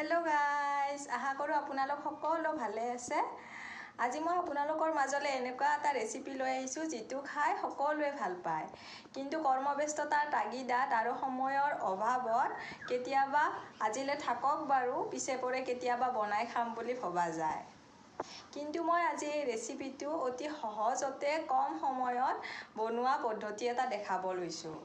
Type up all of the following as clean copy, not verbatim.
Hello' guys, আশা কৰোঁ আপোনালোক সকলো ভালে আছে। আজি মই আপোনালোকৰ মাজলৈ এনেকুৱা এটা ৰেচিপি লৈ আহিছোঁ যিটো খাই সকলোৱে ভাল পায়, কিন্তু কৰ্মব্যস্ততাৰ তাগিদাত আৰু সময়ৰ অভাৱত কেতিয়াবা আজিলৈ থাকক বাৰু, পিছে পৰে কেতিয়াবা বনাই খাম বুলি ভবা যায়। কিন্তু মই আজি এই ৰেচিপিটো অতি সহজতে কম সময়ত বনোৱা পদ্ধতি এটা দেখাব লৈছোঁ।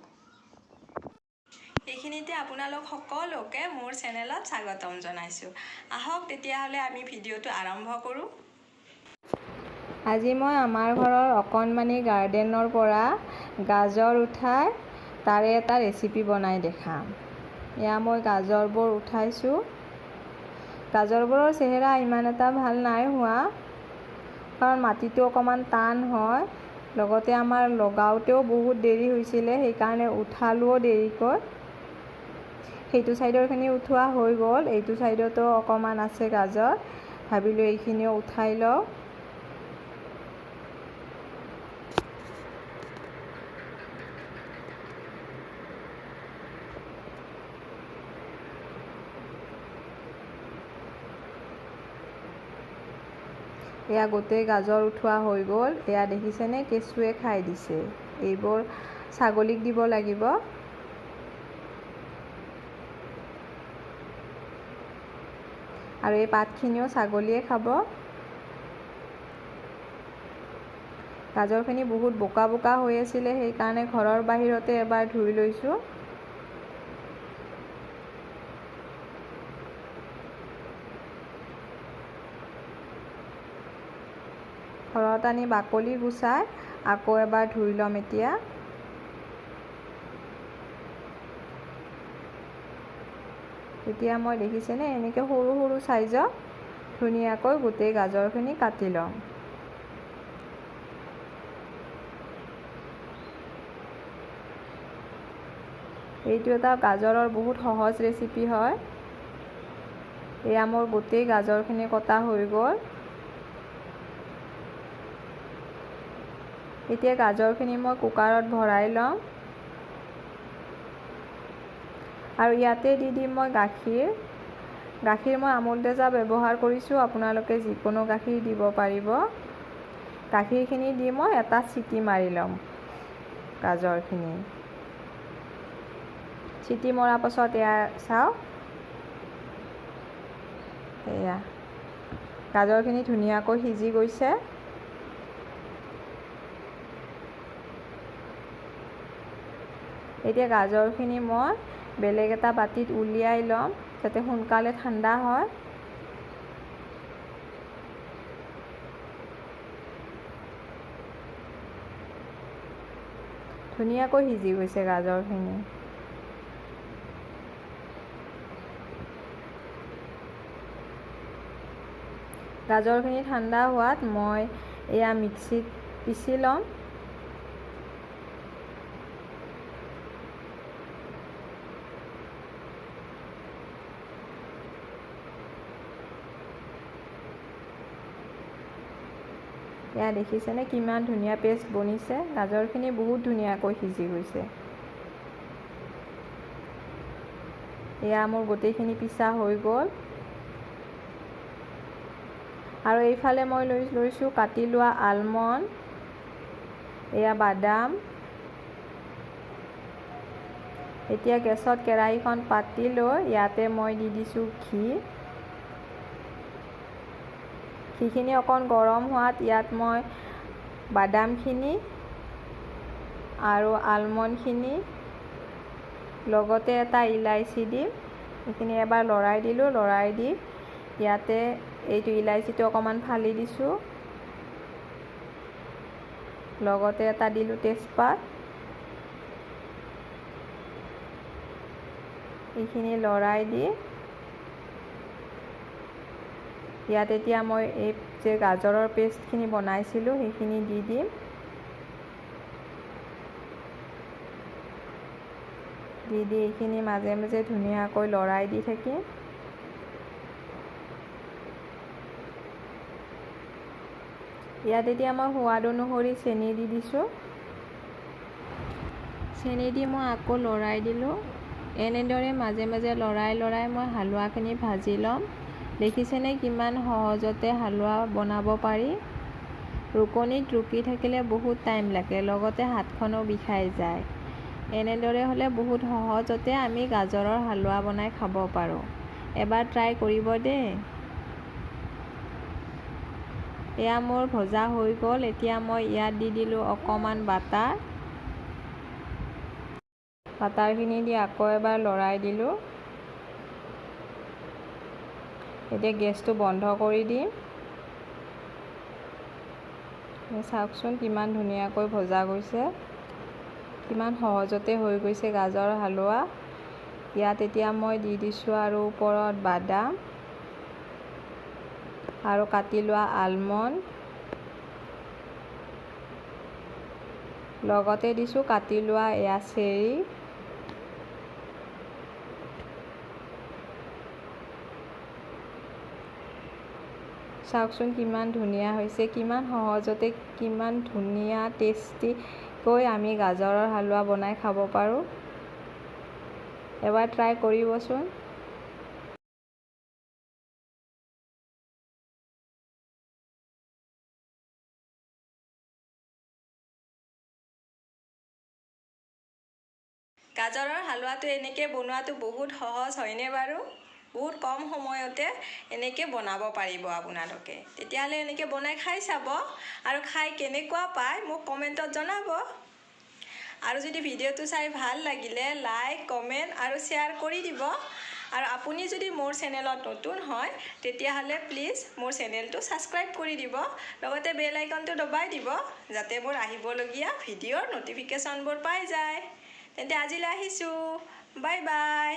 এইখিনিতে আপোনালোক সকলোকে মোৰ চেনেলত স্বাগতম জনাইছোঁ। আহক তেতিয়াহ'লে আমি ভিডিঅ'টো আৰম্ভ কৰোঁ। আজি মই আমাৰ ঘৰৰ অকণমানি গাৰ্ডেনৰ পৰা গাজৰ উঠাই তাৰে এটা ৰেচিপি বনাই দেখাম। এয়া মই গাজৰবোৰ উঠাইছোঁ। গাজৰবোৰৰ চেহেৰা ইমান এটা ভাল নাই হোৱা, কাৰণ মাটিটো অকণমান টান হয়, লগতে আমাৰ লগাওঁতেও বহুত দেৰি হৈছিলে, সেইকাৰণে উঠালোও দেৰিকৈ। সেইটো ছাইডৰখিনি উঠোৱা হৈ গ'ল, এইটো ছাইডতো অকণমান আছে গাজৰ, ভাবিলোঁ এইখিনিও উঠাই লওঁ। এয়া গোটেই গাজৰ উঠোৱা হৈ গ'ল। এয়া দেখিছেনে, কেঁচুৱে খাই দিছে। এইবোৰ ছাগলীক দিব লাগিব। আৰু এই পাতখিনিও ছাগলীয়ে খাব। গাজৰখিনি বহুত বোকা বোকা হৈ আছিলে, সেইকাৰণে ঘৰৰ বাহিৰতে এবাৰ ধুই লৈছোঁ। ঘৰত আনি বাকলি গুচাই আকৌ এবাৰ ধুই ল'ম এতিয়া। এতিয়া মই দেখিছেনে, এনেকৈ সৰু সৰু চাইজত ধুনীয়াকৈ গোটেই গাজৰখিনি কাটি ল'ম। এইটো এটা গাজৰৰ বহুত সহজ ৰেচিপি হয়। এয়া মোৰ গোটেই গাজৰখিনি কটা হৈ গ'ল। এতিয়া গাজৰখিনি মই কুকাৰত ভৰাই ল'ম আৰু ইয়াতে দি দিম মই গাখীৰ। গাখীৰ মই আমুল তাজা ব্যৱহাৰ কৰিছোঁ, আপোনালোকে যিকোনো গাখীৰ দিব পাৰিব। গাখীৰখিনি দি মই এটা চিটি মাৰি ল'ম। গাজৰখিনি চিটি মৰাৰ পাছত এয়া চাওক, এয়া গাজৰখিনি ধুনীয়াকৈ সিজি গৈছে। এতিয়া গাজৰখিনি মই বেলেগ এটা বাতিত উলিয়াই ল'ম, যাতে সোনকালে ঠাণ্ডা হয়। ধুনীয়াকৈ সিজি গৈছে গাজৰখিনি। গাজৰখিনি ঠাণ্ডা হোৱাত মই এয়া মিক্সিত পিচি ল'ম। এয়া দেখিছেনে কিমান ধুনীয়া পেষ্ট বনিছে। গাজৰখিনি বহুত ধুনীয়াকৈ সিজি গৈছে। এয়া মোৰ গোটেইখিনি পিছা হৈ গ'ল। আৰু এইফালে মই লৈছোঁ কাটি লোৱা আলমণ্ড, এয়া বাদাম। এতিয়া গেছত কেৰাহীখন পাতি লৈ ইয়াতে মই দি দিছোঁ ঘি। ঘিখিনি অকণ গৰম হোৱাত ইয়াত মই বাদামখিনি আৰু আলমণ্ডখিনি লগতে এটা ইলাচি দিম। এইখিনি এবাৰ লৰাই দিলোঁ। লৰাই দি ইয়াতে এইটো ইলাচিটো অকণমান ফালি দিছোঁ, লগতে এটা দিলোঁ তেজপাত। এইখিনি লৰাই দি ইয়াত এতিয়া মই এই যে গাজৰৰ পেষ্টখিনি বনাইছিলোঁ সেইখিনি দি দিম। দি দি এইখিনি মাজে মাজে ধুনীয়াকৈ লৰাই দি থাকিম। ইয়াত এতিয়া মই সোৱাদ অনুসৰি চেনি দি দিছোঁ। চেনি দি মই আকৌ লৰাই দিলোঁ। এনেদৰে মাজে মাজে লৰাই লৰাই মই হালোৱাখিনি ভাজি ল'ম। দেখিছেনে কিমান সহজতে হালোৱা বনাব পাৰি। ৰুকনিত ৰুকি থাকিলে বহুত টাইম লাগে, লগতে হাতখনো বিষাই যায়। এনেদৰে হ'লে বহুত সহজতে আমি গাজৰৰ হালোৱা বনাই খাব পাৰোঁ। এবাৰ ট্ৰাই কৰিব দেই। এয়া মোৰ ভজা হৈ গ'ল। এতিয়া মই ইয়াত দি দিলোঁ অকণমান বাটাৰ। বাটাৰখিনি দি আকৌ এবাৰ লৰাই দিলোঁ। এতিয়া গেছটো বন্ধ কৰি দিম। চাওকচোন কিমান ধুনীয়াকৈ ভজা গৈছে, কিমান সহজতে হৈ গৈছে গাজৰ হালোৱা। ইয়াত এতিয়া মই দি দিছোঁ আৰু ওপৰত বাদাম আৰু কাটি লোৱা আলমণ্ড, লগতে দিছোঁ কাটি লোৱা এয়া চেৰি। চাওকচোন কিমান ধুনীয়া হৈছে, কিমান সহজতে কিমান ধুনীয়া টেষ্টিকৈ আমি গাজৰৰ হালোৱা বনাই খাব পাৰোঁ। এবাৰ ট্ৰাই কৰিবচোন। গাজৰৰ হালোৱাটো এনেকৈ বনোৱাটো বহুত সহজ হয়নে বাৰু? বহুত কম সময়তে এনেকৈ বনাব পাৰিব আপোনালোকে। তেতিয়াহ'লে এনেকৈ বনাই খাই চাব আৰু খাই কেনেকুৱা পায় মোক কমেণ্টত জনাব। আৰু যদি ভিডিঅ'টো চাই ভাল লাগিলে লাইক, কমেণ্ট আৰু শ্বেয়াৰ কৰি দিব। আৰু আপুনি যদি মোৰ চেনেলত নতুন হয় তেতিয়াহ'লে প্লিজ মোৰ চেনেলটো ছাবস্ক্ৰাইব কৰি দিব, লগতে বেল আইকনটো দবাই দিব, যাতে মোৰ আহিবলগীয়া ভিডিঅ'ৰ ন'টিফিকেশ্যনবোৰ পাই যায়। তেন্তে আজিলৈ আহিছোঁ, বাই বাই।